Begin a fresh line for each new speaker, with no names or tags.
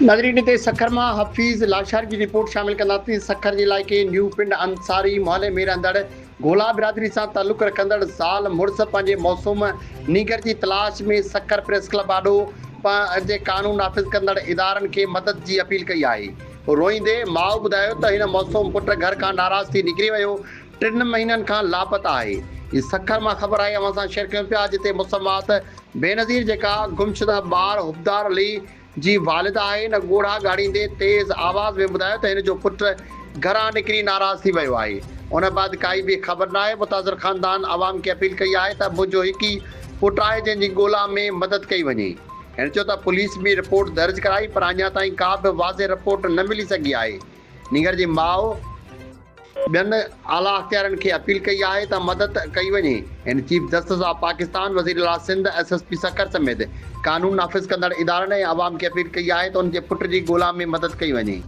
ناظرين هتي سکر مان حفيظ لاشاري جي رپورٽ شامل ڪنداسين سکر جي علائقي نيو پنڊ انصاري محلي ۾ رهندڙ گولا برادري سان تعلق رکندڙ زال مڙس پنهنجي معصوم نينگر جي تلاش ۾ سکر پريس ڪلب آڏو پنهنجي قانون نافذ ڪندڙ ادارن کي مدد جي اپيل ڪئي آهي روئيندي ماء ٻڌايو ته هن معصوم پٽ گهر کان ناراض ٿي نڪري ويو ٽن مهينن کان لاپتا آهي. هي سکر مان خبر آهي اوهان سان شيئر ڪيون پيا جتي مسمات بينظير جيڪا گمشده ٻار حبدار علي جي والده آهي ان ڳوڙها ڳاڙيندي تيز آواز ۾ ٻڌايو ته هن جو پٽ گهران نڪري ناراض ٿي ويو آهي ان بعد ڪائي به خبر ناهي متاثر خاندان عوام کي اپيل ڪئي آهي ته منهنجو هڪ ئي پٽ آهي جنهن جي ڳولا ۾ مدد ڪئي وڃي هن چيو ته پوليس به رپورٽ درج ڪرائي پر اڃا تائين ڪا به واضح رپورٽ نه ملي سگهي آهي نينگر جي ماء ٻين اعليٰ اختيارين کي اپيل ڪئي آهي ته مدد ڪئي وڃي. هن چيف جسٽس آف پاڪستان، وزيراعليٰ Sindh, S S P Sukkur سميت قانون نافذ ڪندڙ ادارن ۽ عوام کي اپيل ڪئي آهي ته ان جي پٽ جي ڳولا ۾ مدد ڪئي وڃي.